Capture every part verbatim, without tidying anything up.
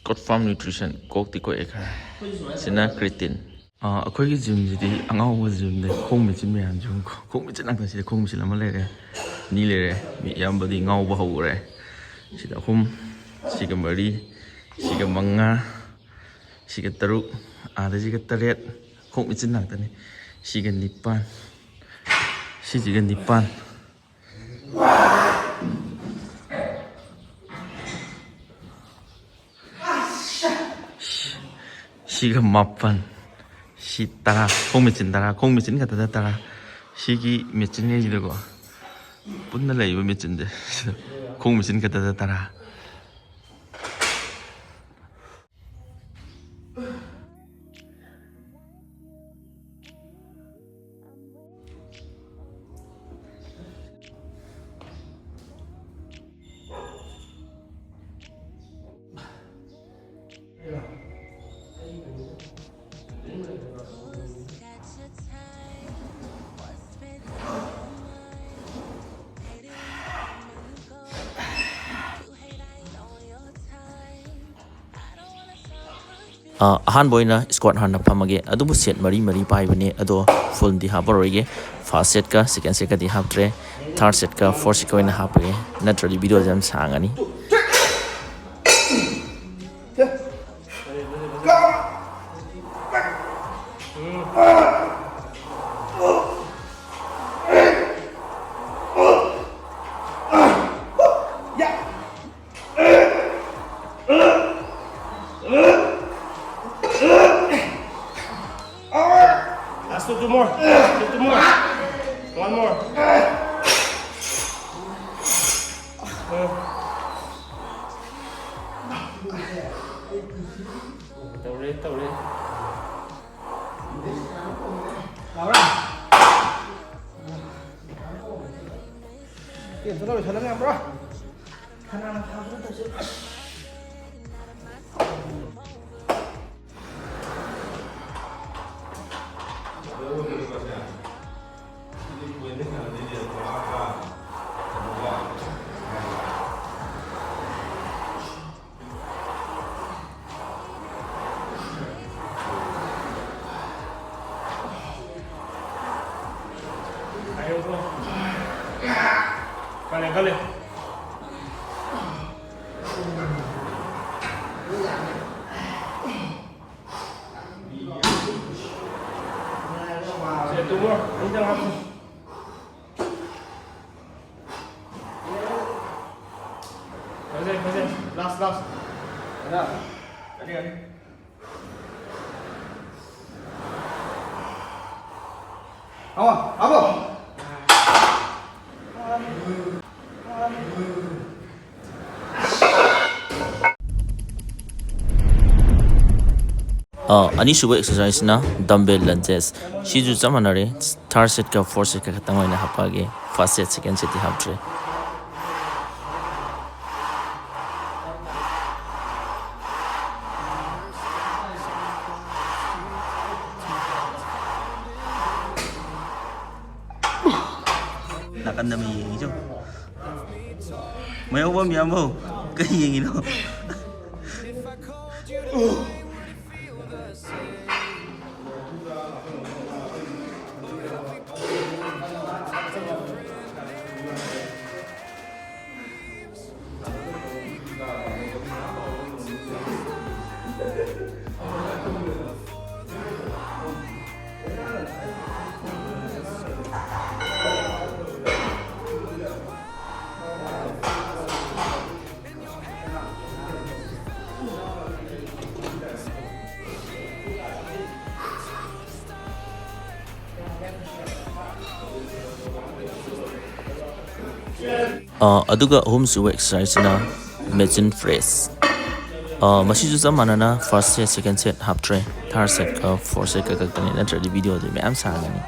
Coke Farm Nutrition, ꯀꯣꯛꯇꯤ ꯀꯣꯛꯑꯦ ꯈꯔ꯫ ꯁꯤꯅ creatine꯫ ꯑꯥ, ꯑꯩꯈꯣꯏꯒꯤ ꯖꯤꯝꯁꯤꯗꯤ ꯑꯉꯥꯎꯕ ꯖꯤꯝꯅꯦ꯫ ꯈꯣꯡ ꯃꯦꯆꯤꯟ ꯃꯌꯥꯝꯁꯤ ꯌꯦꯡꯉꯨ꯫ ꯈꯣꯡ ꯃꯦꯆꯤꯟ ꯉꯥꯛꯇ꯫ ꯁꯤꯗ ꯈꯣꯡ ꯃꯦꯆꯤꯟ ꯑꯃ ꯂꯩꯔꯦ, ꯑꯅꯤ ꯂꯩꯔꯦ꯫ ꯃꯤ ꯑꯌꯥꯝꯕꯗꯤ ꯉꯥꯎꯕ ꯍꯧꯔꯦ꯫ ꯁꯤꯗ ꯑꯍꯨꯝ, ꯁꯤꯒ ꯃꯔꯤ, ꯁꯤꯒ ꯃꯉꯥ, ꯁꯤꯒ ꯇꯔꯨꯛ, ꯑꯥꯗ ꯁꯤꯒ ꯇꯔꯦꯠ꯫ ꯈꯣꯡ ꯃꯦꯆꯤꯟ ꯉꯥꯛꯇꯅꯤ꯫ ꯁꯤꯒ ꯅꯤꯄꯥꯟ, ꯁꯤꯁꯤꯒ ꯅꯤꯄꯥꯟ꯫ ꯁꯤꯒ ꯃꯥꯄꯟ, ꯁꯤ ꯇꯔꯥ, ꯈꯣꯡ ꯃꯦꯆꯤꯟ ꯇꯔꯥ, ꯈꯣꯡ ꯃꯦꯆꯤꯟ ꯈꯛꯇꯗ ꯇꯔꯥ꯫ ꯁꯤꯒꯤ ꯃꯦꯆꯤꯟꯈꯩꯁꯤꯗꯀꯣ, ꯄꯨꯟꯅ ꯂꯩꯔꯤꯕ ꯃꯦꯆꯤꯟꯁꯦ, ꯁꯤꯗ ꯈꯣꯡ ꯃꯦꯆꯤꯟ ꯈꯛꯇꯗ ꯇꯔꯥ꯫ ꯑ, ꯑꯍꯥꯟꯕ ꯑꯣꯏꯅ squat ꯍꯥꯟꯅ ꯐꯝꯃꯒꯦ, ꯑꯗꯨꯕꯨ set ꯃꯔꯤ ꯃꯔꯤ ꯄꯥꯏꯕꯅꯦ꯫ ꯑꯗꯣ fullꯗꯤ ꯍꯥꯞꯄꯔꯣꯏꯒꯦ꯫ First setꯀ second setꯀꯗꯤ ꯍꯥꯞꯇ꯭ꯔꯦ, third setꯀ fourth setꯀ ꯑꯣꯏꯅ ꯍꯥꯞꯄꯒꯦ, ꯅꯠꯇ꯭ꯔꯗꯤ videoꯁꯦ ꯌꯥꯝ ꯁꯥꯡꯉꯅꯤ꯫ Last two, two more. Two, two more. One more. ꯇꯧꯔꯦ, ꯇꯧꯔꯦ꯫ ꯈꯜꯂꯦ꯫ ꯁꯦ, two more. ꯑꯅꯤꯗꯪ ꯍꯥꯞꯄꯨ꯫ ꯐꯖꯩ, ꯐꯖꯩ꯫ Last, last. ꯌꯥꯔꯦ, ꯌꯥꯔꯦ꯫ ꯑꯃ, ꯑꯃ꯫ ꯑ, ꯑꯅꯤꯁꯨꯕ exerciseꯅ dumbbell lunges꯫ ꯁꯤꯁꯨ ꯆꯞ ꯃꯥꯟꯅꯔꯦ, third setꯀ fourth setꯀ ꯈꯛꯇꯪ ꯑꯣꯏꯅ ꯍꯥꯞꯄꯛꯑꯒꯦ꯫ First set, second setꯇꯤ ꯍꯥꯞꯇ꯭ꯔꯦ꯫ ꯅꯥꯀꯟꯗ ꯃꯤ ꯌꯦꯡꯉꯤꯁꯨ꯫ ꯃꯌꯥꯡꯕꯝ ꯏꯌꯥꯝꯕꯧ, ꯀꯩ ꯌꯦꯡꯉꯤꯅꯣ? ꯑ, ꯑꯗꯨꯒ ꯑꯍꯨꯝꯁꯨꯕ exerciseꯁꯤꯅ ꯃꯦꯆꯤꯟ ꯄ꯭ꯔꯦꯁ꯫ ꯑ, ꯃꯁꯤꯁꯨ ꯆꯞ ꯃꯥꯟꯅꯅ first set, second set ꯍꯥꯞꯇ꯭ꯔꯦ꯫ Third setꯀ fourth setꯀ ꯈꯛꯇꯅꯤ, ꯅꯠꯇ꯭ꯔꯗꯤ videoꯗꯤ ꯃꯌꯥꯝ ꯁꯥꯡꯒꯅꯤ꯫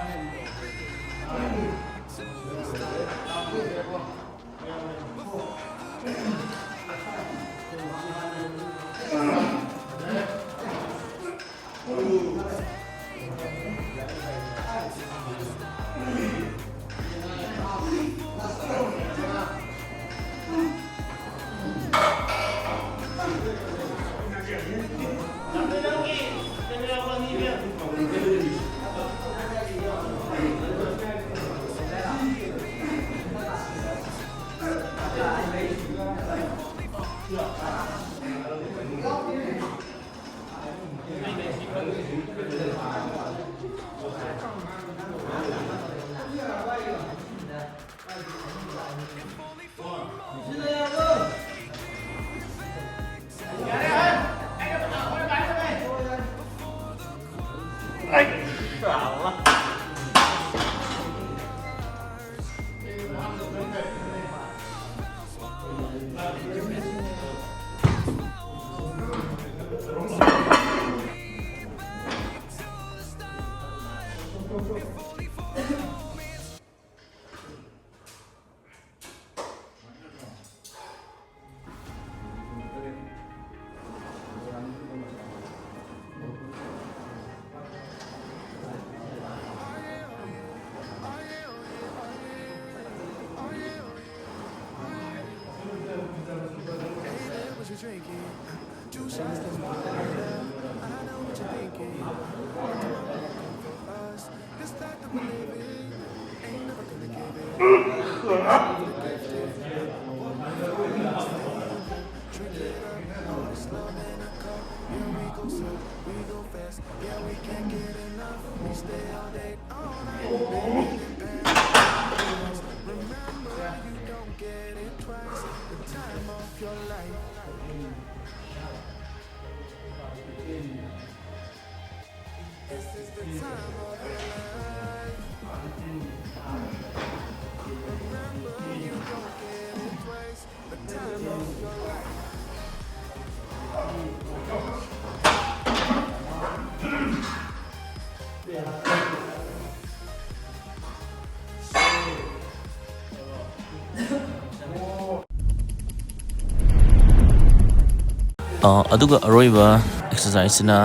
ꯑ, ꯑꯗꯨꯒ ꯑꯔꯣꯏꯕ ꯑꯦꯛꯁꯔꯁꯥꯏꯁꯁꯤꯅ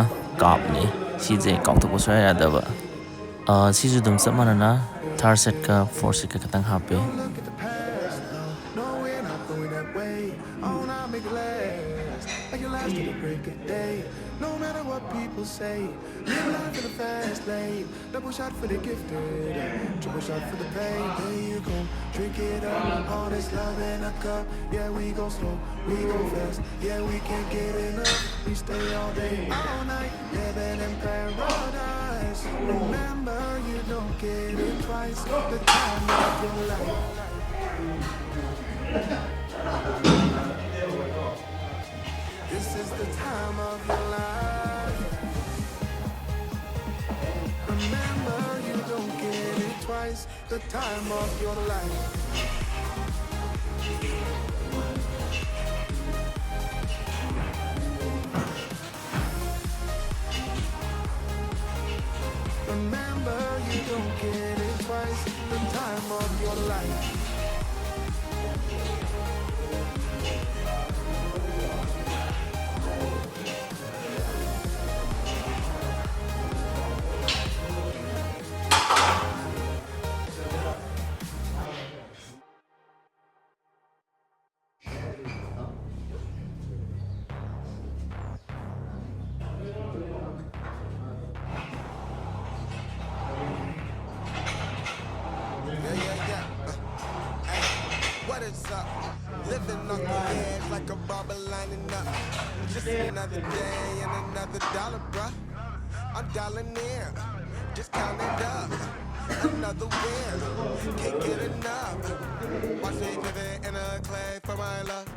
ꯀꯥꯞꯅꯤ꯫ ꯁꯤꯁꯦ ꯀꯥꯎꯊꯣꯛꯄ ꯁꯨꯡꯌꯥ ꯌꯥꯗꯕ꯫ ꯑ, ꯁꯤꯁꯨ ꯑꯗꯨꯝ ꯆꯞ ꯃꯥꯟꯅꯅ ꯊꯥꯔꯠ ꯁꯦꯠꯀ ꯐꯣꯔꯠ ꯁꯦꯠꯀ ꯈꯇꯪ ꯍꯥꯞꯄꯦ꯫ Last to the break of day. No matter what people say, live life in the fast lane. Double shot for the gifted, triple shot for the pain. There you go, drink it up. All this love in a cup. Yeah, we go slow, we go fast. Yeah, we can't get enough. We stay all day, all night, living in paradise. Remember, you don't get it twice. The time of your life. This is the time of your life. Remember, you don't get it twice. The time of your life. Remember, you don't get it twice. The time of your life. Yeah, yeah, yeah. Uh, hey, what is up? Living off the edge like a barber lining up. Just another day and another dollar, bruh. I'm dialing in, just count it up. Another win, can't get enough. Watch me pivot in a clay for my love.